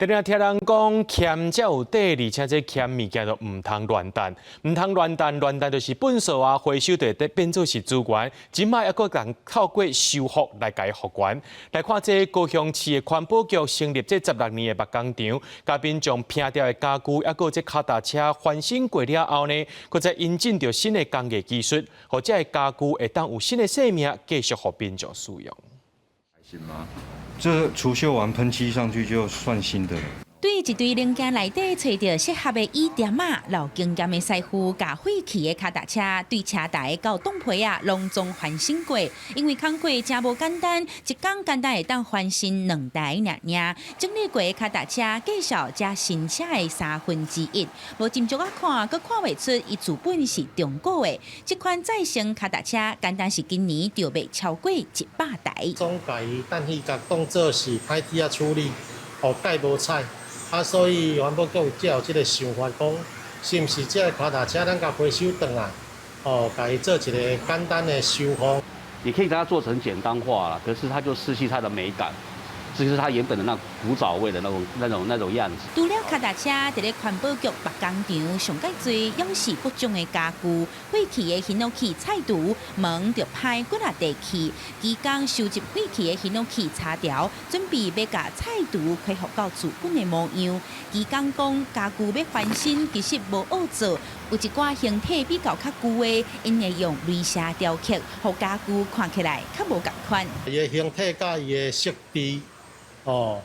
定定聽人講儉才有底，而且這儉物件就毋通亂擲，毋通亂擲，亂擲就是糞埽啊，回收就會變做是資源。這擺猶閣共透過修復來共伊復原。來看這高雄市的環保局成立這16年的木工廠，共民眾拚掉的家具，猶閣這跤踏車翻新過了後呢，閣再引進著新的工藝技術，予這个家具會當有新的生命，繼續予民眾使用。是嗎？這除鏽完噴漆上去就算新的了。對一堆零件內底揣著適合的椅墊仔，老經驗的師傅共廢棄的跤踏車對車台到擋皮仔，攏總翻新過。因為工課誠無簡單，一工簡單會當翻新兩台爾爾。整理過的跤踏車價數才新車的1/3。無斟酌仔看，閣看袂出伊自本是中古的。這款再生跤踏車，簡單是今年就賣超過100台。總共伊氮氣共當做是歹鐵仔處理，予蓋無彩。啊，所以環保局才有這个想法，講是毋是這个跤踏車咱共回收轉來，哦，共伊做一个簡單的修復。你可以將它做成簡單化啦，可是它就失去它的美感。這就是它原本的那古早味的那種樣子。除了跤踏車，佇咧環保局木工廠上蓋濟，攏是各種的家具、廢棄的ヒノキ菜櫥，門就歹過來地去。技工收集廢棄的ヒノキ插條，準備欲共菜櫥恢復到自本的模樣。技工講，家具欲翻新其實無惡做，有一寡形體比較較舊的，𪜶會用鐳射雕刻，予家具看起來較無仝款。伊的形體佮伊的設置。哦，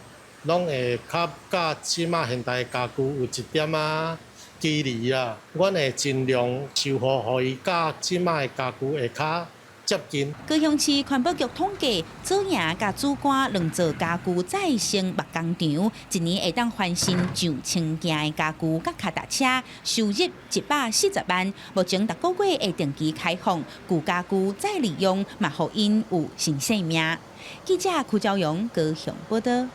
攏會較佮這馬現代家具有一點仔距離啊。阮會盡量修復，予伊佮這馬的家具會較接近。高雄市環保局統計，左營佮梓官兩座家具再生木工廠，一年會當翻新上千件的家具佮跤踏車，收入140萬。目前逐个月會定期開放舊家具再利用，嘛予𪜶有新生命。記者柯昭陽高雄報道。